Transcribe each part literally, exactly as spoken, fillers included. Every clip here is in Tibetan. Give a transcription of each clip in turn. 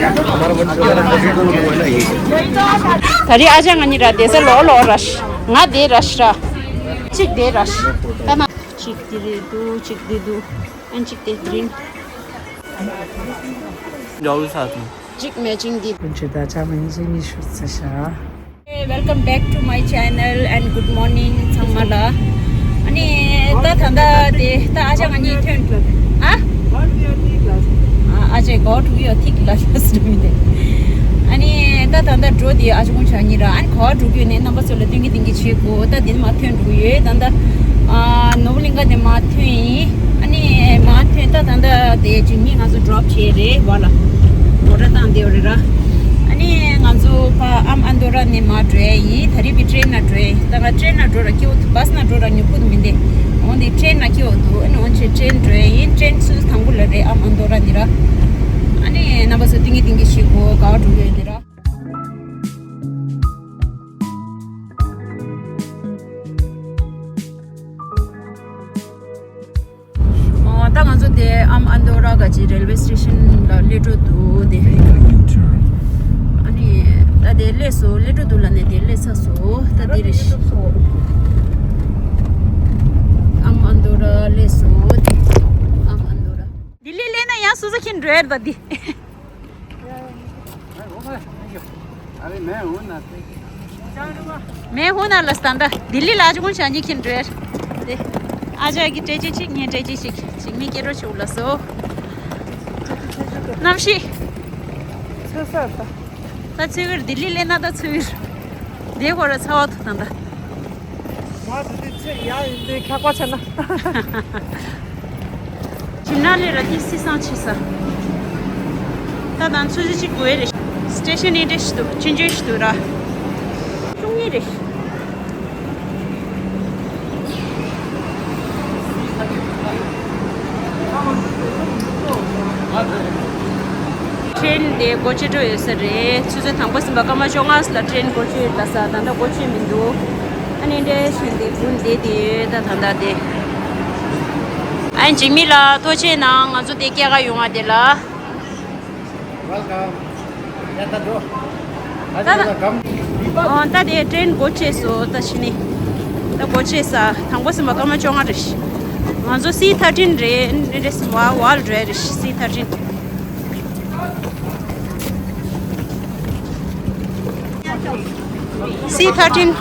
ད་རེས་ཨ་ཅག་ང་གཉིས་ར་བསྡད་ས་ལོག་ལོག་ར་ཤི། ང་བསྡད་ར་ཤི་ར། གཅིག་བསྡད་ར་ཤི། ད་ན། གཅིག་འདི་རེད་འདུག་གཅིག་འདི་འདུག་ཨན་གཅིག་དེ་green། འདྲ་བོ་ས་དང་། གཅིག་matching འདི། ཀུན་སྤྱོད་བདག་ཅག་མ་ཡིན་ཅིག་ནི་ཤུགས་ཚ་ཤ། Welcome back to my channel and good morning ཚང་མ་ལ། ཨ་ནི་ད་ད་ད་དེ་ད་ཨ་ཅག་ང་གཉིས་ཐོན། ཨ། ཨ་ཅག་གོ་ཐུག་ཡོད་ཐིག་ལ་ཤོ་སི་མི་དེ། ཨ་ནི་ད་ད་ད་འགྲོ་དེ་ཨ་ཅག་ཀུན་ཆ་གཉིས་ར་ཨ་ནི་གོ་འགྲོ་གི་ཡོད་ནས་རྣམ་པ་ཚོ་ལ་སྟོན་གི་སྟོན་གི་བྱེད་དགོས། ད་དེ་མ་ཐོན་འགྲོ་གི་ཡོད་ད་ད། ནོ་བོ་ལིང་ག་དེ་མ་ཐོན་ཡིན། ཨ་ནི་མ་ཐོན་ད་ད་ད་དེ་ཅིག་མི་ང་ཚོ་drop བྱས་རེད་བ་ལ། མོ་ཊ་བཏང་བསྡད་ཡོད་རེད་ར། ཨ་ནི་ང་ཚོ་ཕ་ཨམ་ཨན་དོ་ར་ནས་མ་འགྲོ་ཡ་ཡིན། ད་རེས་པའི་train ན་འགྲོ་ཡ་ཡིན། ད་ང་train ན་འགྲོ་ར་སྐྱིད་པོ་འདུག bus ན་འགྲོ་ར་ཉོ་ཁུ་འདུག་མི་འདེ། འོན་ཏེ་train ན་སྐྱིད་པོ་འདུག་ཨ་ནི་འོན་ཆེ་train འགྲོ་ཡ་ཡིན། train ཚུལ་དང་པོ་ལ་རེད་ཨམ་ཨན་དོ་ར་ནི་ར། ཨ་ནི་རྣམ་པ་ཚོ་ཏིང་གི་ཏིང་གི་ཞིག་གོ་ག་བ་འགྲོ་གི་ཡོད་ནི་ར། ཨོ། ད་ང་ཚོ་དེ་ཨམ་ཨན་དོ་ར་ག་ཅི་railway station ལ་སླེབས་འགྲོ་འདུག་དེ། ཨ་ནི་ད་དེ་སླེབས་སོང་། སླེབས་འགྲོ་འདུག་ལ་ནས་དེ་སླེབས་ཚར་སོང་། ད་དེ་རེད། ཨམ་ཨན་དོ་ར་སླེབས་སོང་། དེ་ཨམ་ཨན་དོ་ར། ལྡི་ལི་སླེབས་ན་ཡང་སོ་སོ་ཁྱེར་འགྲོ་ཡ་རེད་ད་དེ། अरे मैं हूँ ना। मैं हूँ ना ལ་སྟན་ད། ལྡི་ལི་ལ་ཨ་ཅག་ཀུན་ཆ་གཉིས་ཁྱེར་འགྲོ་ཡ་རེད། ཨ་ཅག་གི་སྐད་ཆ་གཅིག་ངའི་སྐད་ཆ་གཅིག་ཅིག་མི་སྐད་གྲོགས་ཆུ་ལ་སོ། གནམ་གཤིས། ཚོད་ས་ད། ད་ཚོད་ཀྱི་རེད། ལྡི་ལི་སླེབས་ན་ད་ཚོད་ཀྱི་རེད། དེ་ཁོ་ར་ཚ་བ་ཐུག་ད་ད། ང་དེ་དུས་ཚེ་ཡག་ཡིན་དུས་ཁག་པ་ཆེ་ན། ཞིམ་ན་ལས་ར་དེ་སི་སང་ཆི་ས། ད་དང་ཚོད་ཅི་ཅིག་དགོས་རེད། སི་ཊེ་ཤན་ནི་འདྲེ་ཞིག་འདུག་ཆུང་ཆུང་ཞིག་འདུག་ར། ཆུང་ངེ་རེད། ཊེན་དེ་སྒོ་ཕྱེ་འགྲོ་ཡོད་ས་རེད། ཆུ་ཚོད་དང་པོ་ཟིན་པ་སྐར་མ་བཅོ་ལྔ་ལ་ཊེན་སྒོ་ཕྱེ་ཡོད་ལ་ས། ད་ལྟ་སྒོ་ཕྱེ་མི་འདུག་ཨ་ནི་འདྲེ་ཞིག་འདི་དགུན་བསྡད་དེ་ཡོད་ད་ད་ལྟ་དེ། ཨ་ནི་འཇིགས་མེད་ལགས་ཐུགས་རྗེ་གནང་། ང་ཚོ་དེ་སྐྱེལ་ག་ཡོང་བ་དེ་ལ། Welcome. ཡ་ད་འགྲོ། ད་ད། Welcome. ཨོ་ད་དེ་ཊེན་སྒོ་ཕྱེ་སོང་ད་ཕྱི་ནས། ད་སྒོ་ཕྱེ་ས། དང་པོ་ཟིན་པ་སྐར་མ་བཅོ་ལྔ་རེད། ང་ཚོ་སི་ཐར་ཊིན་རེད། འདི་འདྲ་སིམ་བ་ཝལ་རེད་རེད། སི་ཐར་ཊིན། སི་ཐར་ཊིན།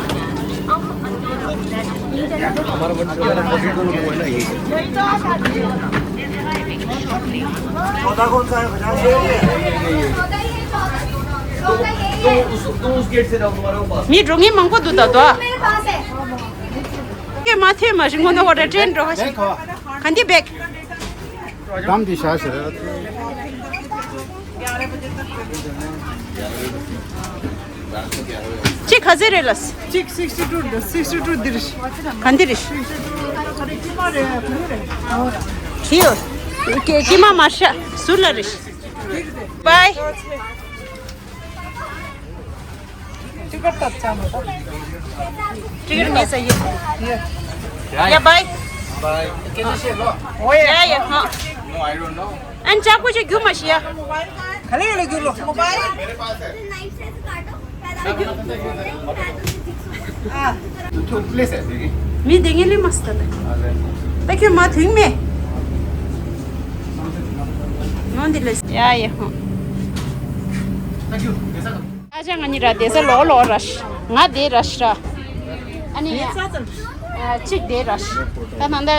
མི་འགྲོ་མཁན་མང་པོ་འདུག་ད་དོ། ཀེ་མ་ཐོས་མ་རིང་མོ་ན་ཧོ་ར་ཊེན་འགྲོ་ཧ་ཤི། ག་འདི་བེག་གམ་འདི་བཞག་ཟེར། གཅིག་ག་ཚོད་རེད་ལགས། གཅིག་sixty two འདི། sixty two འདི་རེད། ག་འདི་རེད། ཁྱི་ཡོད། ཀྱེ་ཀྱེ་མ་མ་ཤ་ཟུར་ལ་རེད། Bye. ཊི་ཀེཊ་བཏབ་ཚར་མ་ད། ཊི་ཀེཊ་ངས་ཟ་ཡི། ཡ་ཡ། Bye. Bye. ཨོ་ཡ་ཡ་ཧ། No, I don't know. ཨན་ཅག་པོ་ཅིག་རྒྱུ་མ་ཤི་ཡ། ག་ལེ་ག་ལེ་རྒྱུ་ལོ། མི་དེ་ངས་ལས་མ་སྟ་ད། ད་ཁྱོད་མ་དུང་མེ། ནོན་འདི་ལས་ཡ་ཡ་ཧོ། ཨ་ཅག་ང་གཉིས་ར་བསྡད་ས་ལོག་ལོག་ར་ཤི། ང་བསྡད་ར་ཤི་ར། ཨ་ནི་ཡ། གཅིག་བསྡད་ར་ཤི། ད་ད་ལྟ་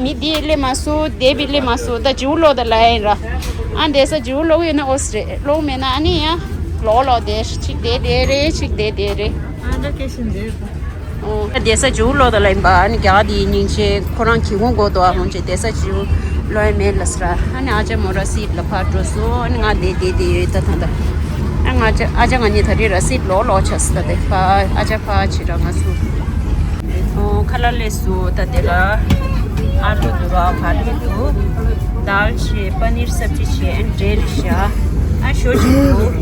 མི་འདི་སླེབས་མ་སོང་། བསྡད་པའི་སླེབས་མ་སོང་། ད་ཇིའུ་ལོག་ད་ལ་ཡིན་ར། ཨ་བསྡད་ས་ཇིའུ་ལོག་ཡོད་ན་ཨོ་སི་རེད། ལོག་མེད་ན་ཨ་ནི་ཡ། ལོག་ལོག་བསྡད། གཅིག་བསྡད་བསྡད་རེད། གཅིག་བསྡད་བསྡད་རེད། ཨ་ད་ཀེ་ཤིན་བསྡད། ཨོ། བསྡད་ས་ཇིའུ་ལོག་ད་ལ་ཡིན་པ། ཨ་ནི་རྒྱ་གར་དེའི་སྙིང་རྗེ་ཁོ་རང་གི་ཁོང་གོ་དོ་ཨ་ཧོང་ཅེ་བསྡད་ས་ཇིའུ་ལོག་ཡ་མེད་ལ་སི་ར། ཨ་ནི་ཨ་ཅག་མོ་ར་སིཊ་ལ་ཕར་འགྲོ་སོང་། ཨ་ནི་ང་བསྡད་བསྡད་བསྡད་ཡོད་ད་ད་ད། ཨ་ང་ཅག་ཨ་ཅག་ང་གཉིས་ད་རེས་ར་སིཊ་ལོག་ལོག་ཆགས་སོང་ད་དེ། ཕ་ཨ་ཅག་ཕ་ཕྱི་ར་ང་ཚོ། ཨོ་ཁ་ལག་སླེབས་སོང་ད་དེ་ལ། ཨ་ལུ་འདུག་ར་བ་ལུ་འདུག་དཱལ་བྱས། པ་ནིར་སབ་ཇི་བྱས། ཨན་འབྲེལ་བཞག་ཨ་ཞོ་ཅིག་འདུག་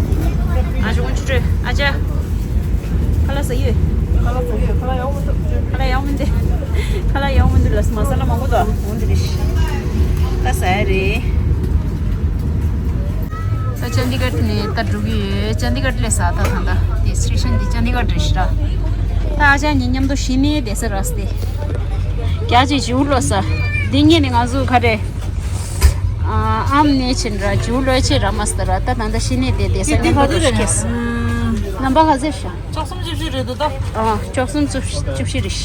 ཨ་ཅག་ཁོང་ཆུ་ཁྲོད་ཨ་ཅག་ཁ་ལག་ཟ་ཡོད། ཁ་ལག་ཟ་ཡོད། ཁ་ལག་ཡག་མི་འདུག་ཁ་ལག་ཡག་མི་འདུག་ཁ་ལག་ཡག་མི་འདུག་ལ་མ་ས་ལ་མང་པོ་འདུག་འོང་འདི་རེད། ད་ཟ་ཡ་རེད། ད་ ཅན་དི་གྷར་ནས་ད་འགྲོ་གི་ཡོད། ཅན་དི་གྷར་སླེབས་ས་ད་ད་ད་དེ་སི་ཊེ་ཤན་འདི་ཅན་དི་གྷར་རེད་ཤག་ད་ཨ་ཅག་གཉིས་མཉམ་དུ་གཞི་ནས་བསྡད་ས་རག་སྟེ། རྒྱ་ཆེ་ཇིའུ་ལོ་ས། འདི་ངས་ནི་ང་ཚོ་ག་རེ། ཨ་ཨམ་ནས་ཕྱིན་ར་ཇིའུ་ལོ་ཆེ་ར་མ་སྟ་ར་ད་ད་ད་གཞི་ནས་བསྡད་བསྡད་ས་མཉམ་དུ་འགྲོ་ཤེས། ནམ་པ་ག་ཚོད་ཤག་བཅུ་གསུམ་བཅུ་བཞི་རེད་འདུག་ད། ཨ་བཅུ་གསུམ་བཅུ་བཞི་རེད།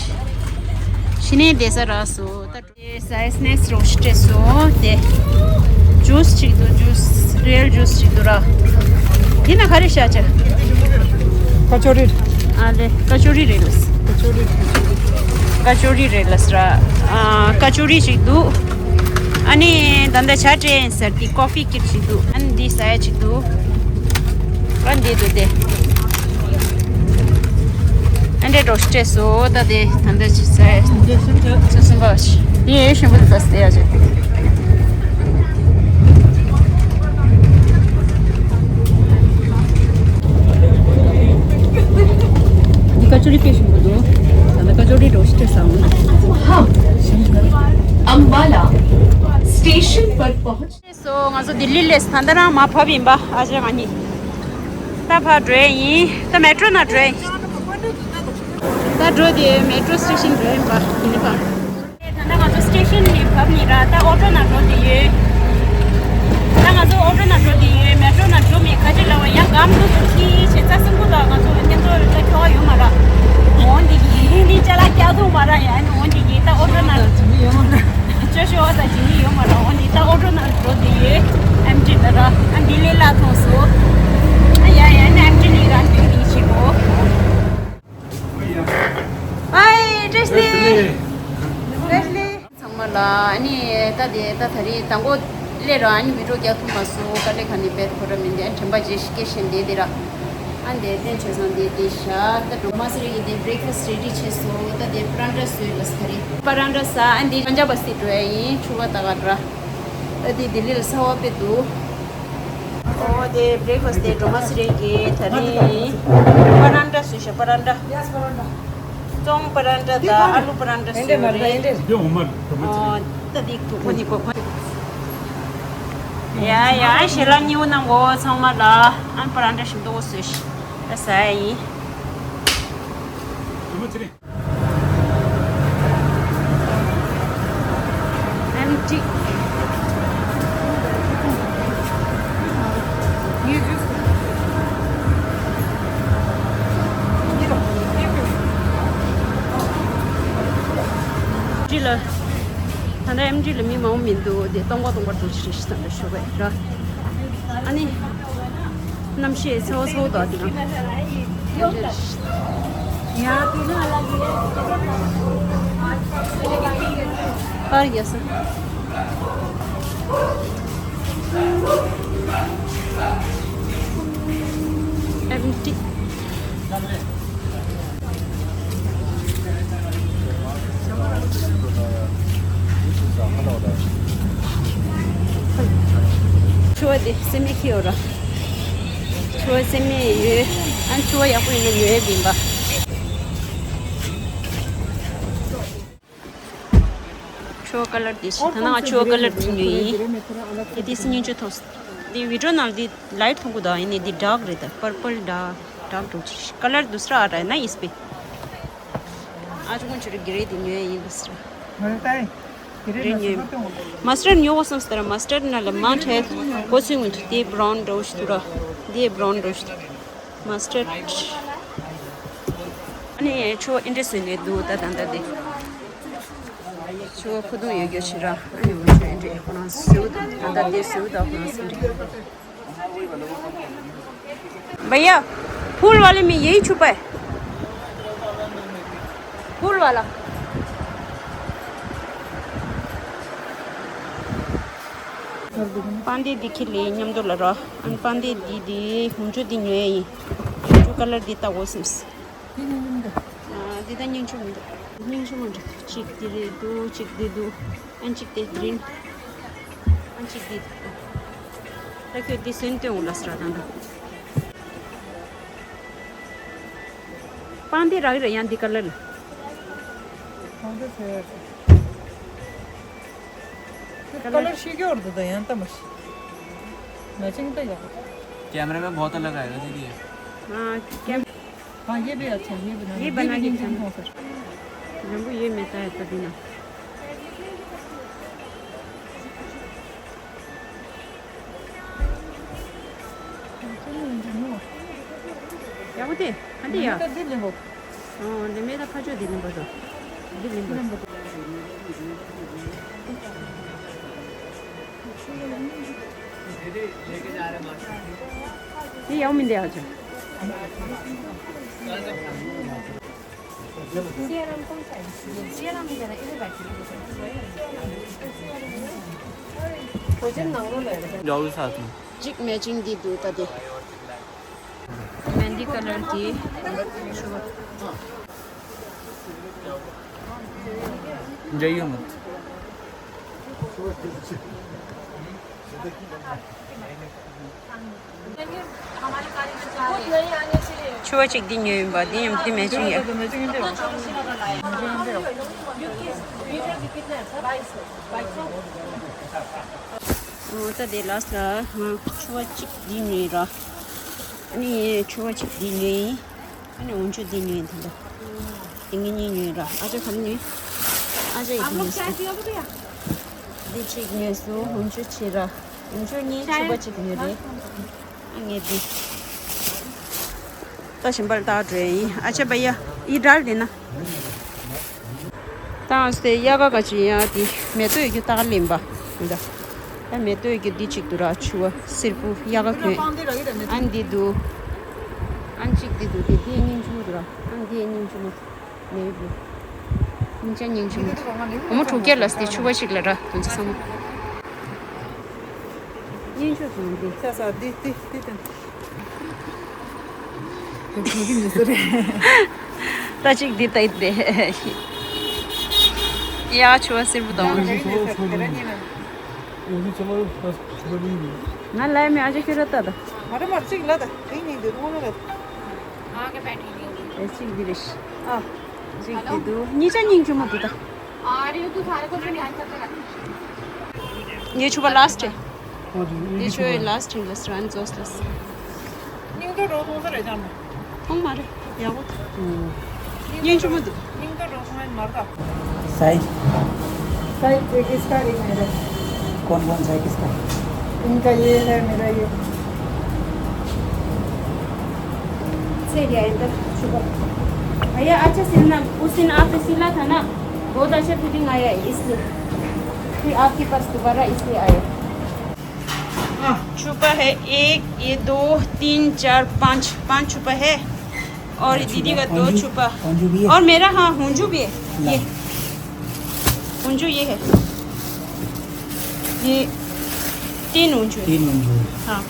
གཞི་ནས་བསྡད་ས་རག་སོ་ད། དེ་ས་ཡ་སི་ནེག་སི་རོ་ཤི་སྤྲད་སོང་། དེ་ཇུས་གཅིག་འདུག་ཇུས་རི་ཡལ་ཇུས་གཅིག་འདུག་ར། དེ་ན་ག་རེ་ཤ་ཆ། ཀ་ཅོ་རི། ཨ་ལེ་ཀ་ཅོ་རི་རེད་ལ། ཀ་ཅོ་རི། ཀ་ཅོ་རི་རེད་ལ་སི་ར། ཨ་ཀ་ཅོ་རི་གཅིག་འདུག་ཨ་ནི་ད་ལྟ་ཇ་སྤྲད་ཡིན་ཟེར་དེ་ཀོ་ཕི་ཀིར་གཅིག་འདུག་ཨ་ནི་འདི་ས་ཡ་གཅིག་འདུག་ཨ་འདི་འདུག་སྟེ། ཨ་འདྲས་འགྲོ་སྤྲད་སོ་ད་དེ་ད་འདྲ་ཅི་ཟེར། ཆ་གསུམ་པ་ཞིག་འདི་ཡོད་ཞིམ་པོ་འདུག་ད་སྟེ་ཡ་ཅེ། འདི་ཀ་ཅོ་རི་དཔེ་ཞིམ་པོ་འདུག་ད་ལྟ་ཀ་ཅོ་རི་འགྲོ་སྤྲད་སོང་། Ambala स्टेशन पर पहुंच। སོ་ང་ཚོ་ལྡི་ལི་སླེབས། ད་ལྟ་རང་མར་བབས་ཡིན་པ། ཨ་ཅག་ང་གཉིས་ད་ཕར་འགྲོ་ཡ་ཡིན། ད་མེ་ཊྲོ་ནང་འགྲོ་ཡ་ཡིན། ད་འགྲོ་དེ་མེ་ཊྲོ་སི་ཊེ་ཤན་འགྲོ་ཡིན་པ་ཡིན་པ། ད་ལྟ་ང་ཚོ་སི་ཊེ་ཤན་ནས་བབས་ནས་ར་ད་ཨོ་ཊོ་ནང་འགྲོ་དེ་ཡོད། ད་ང་ཚོ་ཨོ་ཊོ་ནང་འགྲོ་དེ་ཡོད། མེ་ཊྲོ་ནང་འགྲོ་མེད་ཁ་ཆེ་ལ་བ་ཡང་སྒམ་དུ་དུ་ཁྱི་ཆེ་ཚ་སེམས་ཁུ་ལ་ང་ཚོ་མཉམ་དུ་ལ་ཁྱོ་ག་ཡོད་མ་ར། འོན་དེ་གི་ནི་ཅ་ལག་རྒྱག་ཐུབ་མ་ར་ཡ་ནི་འོན་དེ་གི་ད་ཨོ་ཊོ་ནང་ཅོ་ཤོ་བ་ད་ཇི་ནི་ཡོད་མ་ར། འོ་ནི་ད་ཨོ་ཊོ་ནང་འགྲོ་དེ་ཡོད། ཨེམ་ཊི་ལ་ར་ཨ་འདི་ལས་ལ་ཐོང་སོ། ཨ་ཡ་ཡ་ནི་ཨེམ་ཊི་ལི་ར་འདི་ནི་ཆི་གོ། ཨའི་བཀྲ་ཤིས་བདེ་ལེགས། བཀྲ་ཤིས་བདེ་ལེགས། ཚང་མ་ལ་ཨ་ནི་ད་དེ་ད་ད་རེས་དང་པོ་སླེབས་ར་ཨ་ནི་བི་ཌི་ཡོ་རྒྱག་ཐུབ་མ་སོང་། དཀའ་ལས་ཁག་ནས་བེད་ཁོ་ར་མིན་དེ་ཨ་དྲན་པ་བརྗེད་ཤི་སྐད་བཤད་བསྡད་དེ་ར། ཨ་འདས་བསྟན་ཆོས་བཟང་འདས་དེ་ཤ་ད་འགྲོ་མ་སི་རེ་གི་དེ་བྷི་རེག་ཕ་སི་ཊི་རེ་ཌི་བྱས་སོང་། ད་དེ་པ་རན་ཊ་བཟོས་ལ་ས་རེད། པ་རན་ཊ་ཟ་ཨ་འདི་ཀན་ཇ་བ་སི་འགྲོ་ཡ་ཡིན་ཆུ་བ་ད་ག་འདྲ། ད་དེ་ལྡི་ལི་ལ་ས་བ་དཔེ་འདུག་ཨོ་དེ་བྷི་རེག་ཕ་སི་ཊི་དེ་འགྲོ་མ་སི་རེ་གི་ད་རིང་པ་རན་ཊ་བཟོས་ཤ་པ་རན་ཊ། ཙོང་པ་རན་ཊ་དང་ཨ་ལུ་པ་རན་ཊ་བཟོས་རེད། འདི་འོ་མ་འགྲོ་མ་ཨོ་ད་འདི་ཁོ་ཁོ་ནི་ཁོ་ཁོ། ཡ་ཡ་ཞལ་ལག་ཉེ་བོ་གནང་གོ་ཚང་མ་ལ། ཨན་པ་རན་ཊ་ཞིམ་ཏོག་བཟོས་ཤིག་ད་ཟ་ཡ་ཡིན། ཨེམ་ཊི། ཊི་ལ། ད་ལྟ་ཨེམ་ཊི་ལ་མི་མང་པོ་མི་འདུག་དེ་སྟོང་པ་སྟོང་པ་འགྲོ་ཆི་རེད་ཤི་ཙམ་རེ་ཤོད་པས་ར། ཨ་ནི། གནམ་གཤིས་ཚ་བོ་ཚ་བོ་འདུག་དེ་རིང་། པར་རྒྱག་ས། ཨེམ་ཊི། ཆུ་བ་དེ་སེ་མེད་ཁྱི་ཡོད་ར། ཆུ་བ་སེ་མེད་ཡོད། ཨ་ཆུ་བ་ཡག་པོ་ཡིན་ན་ཉོ་ཡ་ཡིན་པ། ཆུ་བ་ཀ་ལར་དེ་ཞིག་ད་ནང་ཆུ་བ་ཀ་ལར་དེ་ཉོས་ཡིན། དེ་དེ་སི་སྙིང་ཆུ་ཐོག་དེ་བི་ཌི་ཡོ་ནང་དེ་ལའིཊ་མཐོང་གི་འདུག་ཡིན་ནའི་དེ་ཌརྐ་རེད་ད། པར་པལ་ཌརྐ་ཌརྐ་འགྲོ་ཅིག་ཀ་ལར་དུ་སྲ་ཨ་ར་ན་ཡིས་པི། ཨ་ཅུ་ཀུན་ཆུ་རི་གི་རེད་དེ་ཉོས་ཡིན་དུ་སྲ། རེད་ཉོས། མ་སི་ཊར་ཉོ་བ་སོང་སྟེ་ར་མ་སི་ཊར་ན་ལ་མང་ཆེ་གོ་ཚུལ་ངུ་དེ་བྷ་རའུན་འགྲོ་ཞིག་འདུག་ར། དེ་བྷ་རའུན་འགྲོ་ཞིག་འདུག་མ་སི་ཊར། ཨ་ནི་ཆུ་བ་ཨིན་ཏྲེ་སི་ནས་འདུག་ད་ད་ད་དེ། ཆུ་བ་ཁུ་རྡུང་ཡོད་རྒྱུ་ཞིག་ར། ཨ་ནི་འོ་ཆུ་ཨིན་ཏྲེ་ཁོ་རང་སེའུ་དང་ད་ད་དེ་སེའུ་དང་ཁོ་རང་སེའུ་འདྲ། भैया, फूल वाले में यही छुपा है? फूल वाला। པང་གདན་འདི་ཁྱེར་ལས་མཉམ་དུ་ལ་ར། ཨན་པང་གདན་འདི་འདི་ཧུང་ཅོ་འདི་ཉོ་ཡ་ཡིན། ཧུང་ཅོ་ཀ་ལར་འདི་ལྟ་གོ་སེམས། འདི་ནི་མི་འདུག་ཨ་འདི་ད་སྙིང་ཆུང་མི་འདུག་སྙིང་ཆུང་མ་འདྲ། གཅིག་འདི་རེད་འདུག་གཅིག་འདི་འདུག་ཨན་གཅིག་དེ་གི་རིན། ཨན་གཅིག་འདི་འདུག་ད་ཁྱོད་འདི་སོན་སྟོན་འོང་ལ་སྲ་དང་འདུག་པང་འདི་རག་རེད་ཡང་འདི་ཀ་ལར་ལ། པང་འདི་ཚོ་ཡ་རེད། ཀ་ལར་ཤེས་ཀྱི་འོར་འདུག་ད་ཡང་ལྟ་མ་ཤེས། ན་ཅིང་ད་ཡག་པོ། कैमरे में बहुत अलग आएगा दीदी। हाँ, क्या? हाँ, ये भी अच्छा है, ये बना ये लो, बना ये भी के एकदम खाना। Perfect। रंगू, ये मैं तो है पुदीना। क्या बोलते? हाँ, दिया। ཨོ། ལི་མེ་ད་ཕ་ཆོས་འདི་ལིང་པ་དང་། འདི་ལིང་པ། འདི་ཡག་མིན་འདི་ཨ་ཅག་འདྲ་བོ་ས་དང་། གཅིག་མེ་ཅིང་འདི་འདུག་ད་དེ། Mehndi color གྱི་ཆུ་བ། འདྲ་ཡོད་མོད། ཆུ་བ་གཅིག་འདི་ཉོས་ཡིན་པ། འདི་ཡང་འདི་མེ་ཅིང་ཡ། ཨོ། ད་དེ་ལ་ས་ང་ཆུ་བ་གཅིག་འདི་ཉོས་ར། ཨ་ནི་ཆུ་བ་གཅིག་འདི་ཉོས་ཡིན། ཨ་ནི་འོན་ཆུ་འདི་ཉོས་ཡིན་ད་ལྟ། འདི་ངེད་གཉིས་ཉོས་ར། ཨ་ཅག་ག་རེ་ཉོས། ཨ་ཅག་ཡིན་ཉོས་སོང་། འདི་གཅིག་ཉོས་སོང་། འོན་ཆུ་གཅིག་ར། འོན་ཆུ་གཉིས། ཆུ་བ་གཅིག་ཉོས་རེད། ཨ་ངས་འདི། ད་ཞིམ་པར་བཏགས་འགྲོ་ཡིན། ཨ་ཅག་པ་ཡ། ཡི་འདྲ་རེད་ན། ད་ཨ་སྟེ་དབྱར་ཁ་ག་ཅི་ཡ་དེ་མེ་ཏོག་ཡོད་རྒྱུ་ད་ག་ལེན་པ་འདི་འདྲ། ད་མེ་ཏོག་ཡོད་རྒྱུ་འདི་གཅིག་འདུག་ར། ཆུ་བ་སེར་པོ་དབྱར་ཁ་གོན། ཨ་འདི་འདུག་ཨ་གཅིག་འདི་འདུག་དེ་དེ་སྙིང་རྗེ་མོ་འདུག་ར། ཨ་འདི་སྙིང་རྗེ་མོ་འདུག་མེ་ཡོད་རྒྱུ་སྙིང་རྗེ་སྙིང་རྗེ་མོ་འདུག་སྒོར་མོ་དྲུག་བརྒྱ་ལ་སྟེ་ཆུ་བ་ཞིག་ལ་ར། དེ་ཚོ་ཚང་མ་སྙིང་རྗེ་བཟང་འདི། ས་ས་འདི་འདི་འདི་དང་། ད་ཅིག་འདི་ལྟ་ཡི་དེ། ཡ་ཆུ་བ་སེར་པོ་དང་། ང་ལ་མི་ཨ་ཅག་ཁྱོད་ར་ལྟ་ད། ང་ར་མར་ཅིག་ལ་ད་དེ་ཉིན་དེ་རུང་ལ་ད། ཨེ་ཅིག་འདི་རེད། ཨ་ཅིག་འདི་འདུག་གཉིས་ཆ་སྙིང་རྗེ་མོ་འདུག་ད། ये छुपा लास्ट है। ये छुपा लास्ट है, बस रानी जोस लस। ཉིང་ཏོ་རོ་ཐོང་ས་རེད་ཅང་མ། ཐོང་མ་རེད། ཡག་པོ། ཉིང་ཆུ་མ་འདུག་ཉིང་ཏོ་རོ་ཐོང་ཡིན་མ་རེད་ད། साइज। साइज किसका है मेरा? कौन कौन सा है किसका? इनका ये है, मेरा ये। से लिया इधर छुपा। भैया, अच्छा सिलना, उस दिन आपने सिला था ना, बहुत अच्छा फिटिंग आया है, इसलिए फिर आपके पास दोबारा इसलिए आया। हाँ, छुपा है एक, ये दो, तीन, चार, पाँच, पाँच छुपा है। और ये दीदी का दो छुपा। हुंजू भी है। और मेरा, हाँ, हुंजू भी है। ये हुंजू ये है। ये तीन हुंजू है। तीन हुंजू है। हाँ।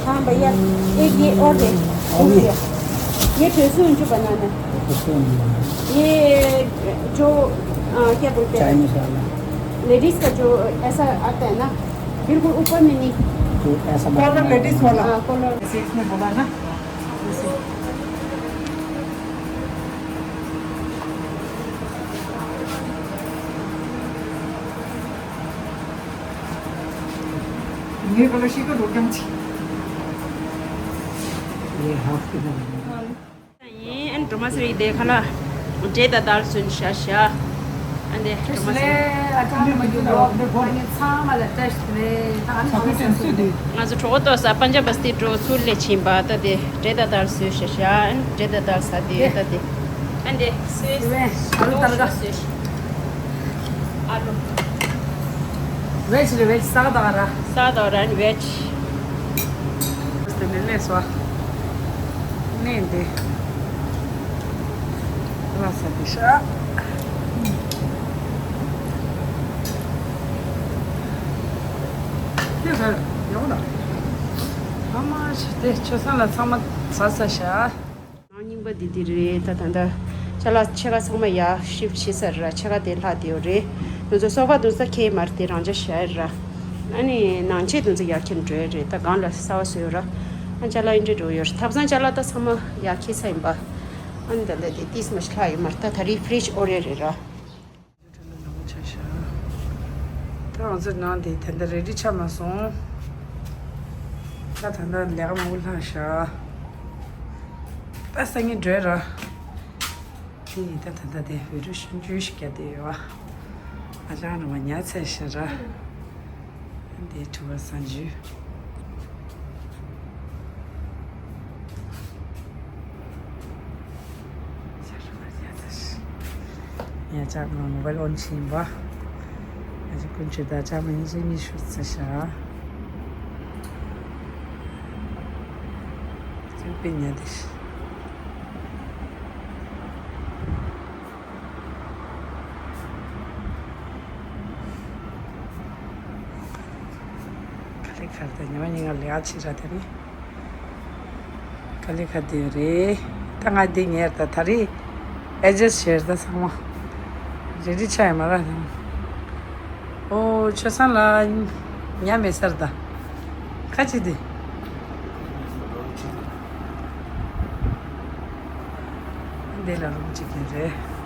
हाँ भैया, एक ये और है। और ये? ये ड्रेस हुंजू बनाना। ये जो, आ, क्या बोलते हैं? चाइनीज वाला। लेडीज का जो ऐसा आता है ना, बिल्कुल ऊपर में नहीं। जो ऐसा कॉलर बनाना। लेडीज वाला। हाँ, कॉलर। जैसे इसमें बोला ना, वैसे। ये कलर शी का दो क्या मुझे? ये हाफ के बनेगा। ཡིན། ཨན་འགྲོ་མ་ཟེར་ཡི་དེ་ཁ་ལ་འབྲས་དང་དར་སོན་ཤ་ཤ། ཨན་དེ་འགྲོ་མ་ཟེར། ང་ཚོ་གྲོགས་ཏོ་ས་པན་ཇབ་སྟི་འགྲོ་ཚུར་ལས་ཕྱིན་པ། ད་དེ་འབྲས་དང་དར་སོན་ཤ་ཤ། ཨན་འབྲས་དང་དར་ས་དེ་ད་དེ། ཨན་དེ་སོས། ཨ་ལུ་དར་ག་སོས། ཨ་ལུ། ཝེཇ་རེད། ཝེཇ་ཟ་ག་ད་ག་ར། ཟ་ག་ད་ག་ར་ཨན་ཝེཇ། དེ་ནས་ལས་སོ། ནས་འདི། ལ་ས་འདི་ཤ། ཁྱེད་ཚོ་ཡོང་ད། ཨ་མ་ཞིག་དེ་ཆུ་སྲང་ལ་ཚང་མ་ཟ་ས་ཤ། ནང་རྙིང་པ་འདི་འདི་རེད། ད་ད་ད་ཅ་ལག་ཕྱེད་ཀ་ཚང་མ་ཡར་ཤིབ་བྱས་ཚར་ར། ཕྱེད་ཀ་དེ་ལྷག་དེ་ཡོད་རེད། ང་ཚོ་སོ་ཕ་འདུག་ས་ཁྱེད་མར་དེ་རང་ཅག་བཞག་ར། ཨ་ནི་ནང་ཆས་འདུག་ས་ཡར་ཁྱེར་འགྲོ་ཡ་རེད། ད་སྒང་ལ་གསར་པ་བཟོས་ཡོད་ར། ཨ་ཅ་ལག་ཨིན་འདྲ་འགྲོ་ཡོད་ར། ཐབ་ཚང་ཅ་ལག་ད་ཚང་མ་ཡར་ཁྱེར་ཚར་ཡིན་པ། ཨ་ནི་ད་ལྟ་དེ་ཏིས་མ་ཞིག་ལྷག་ཡོད་མ་རེད། ད་ད་རེས་ཕི་རིཇ་ཨོ་རེད་རེད་ར། ད་ང་ཚོ་ནང་དེ་ད་ལྟ་རེ་ཌི་ཆགས་མ་སོང་། ད་ད་ལྟ་ལས་ཀ་མང་པོ་ལྷག་ཤག་ད་སང་ཉིན་འགྲོ་ར། དེ་ཡིན་ད་ད་ལྟ་དེ་བི་ཌི་ཡོ་ཤུ་འཇུས་ཤིག་རྒྱག་བསྡད་ཡོད་བ། ཨ་ཅག་རང་མ་ཉལ་ཚར་ཤག་ར། འདི་དྲི་བ་སང་ཇུས། ཡ་ཅག་མ་མོ་བལ་ཨོན་ཕྱིན་པ། ཡ་ཅག་ཀུན་སྤྱོད་ད་ཅག་མ་ཉི་ཤུ་ཉི་ཤུ་ཚེ་ཤ། ཚུགས་པའི་ཉ་དེ་ཤི། ཁ་ལི་ཁར་དེ་ཉི་མ་ཉིན་ང་ལས་ཨ་ཆི་ར་དེ་རེད། ཁ་ལི་ཁ་དེ་རེད། ད་ང་འདི་ཉལ་ད་ད་རེད། ཨེ་ཇེ་སི་ཤེར་ད་ཚང་མ་རེ་ཌི་ཆགས་ཡོད་མ་ར། ཨོ་ཆོས་སང་ལ་ཉ་མེད་སར་ད་ཁ་ཅིག་དེ། འདི་ལ་རུམ་གཅིག་ཡིན་རེད།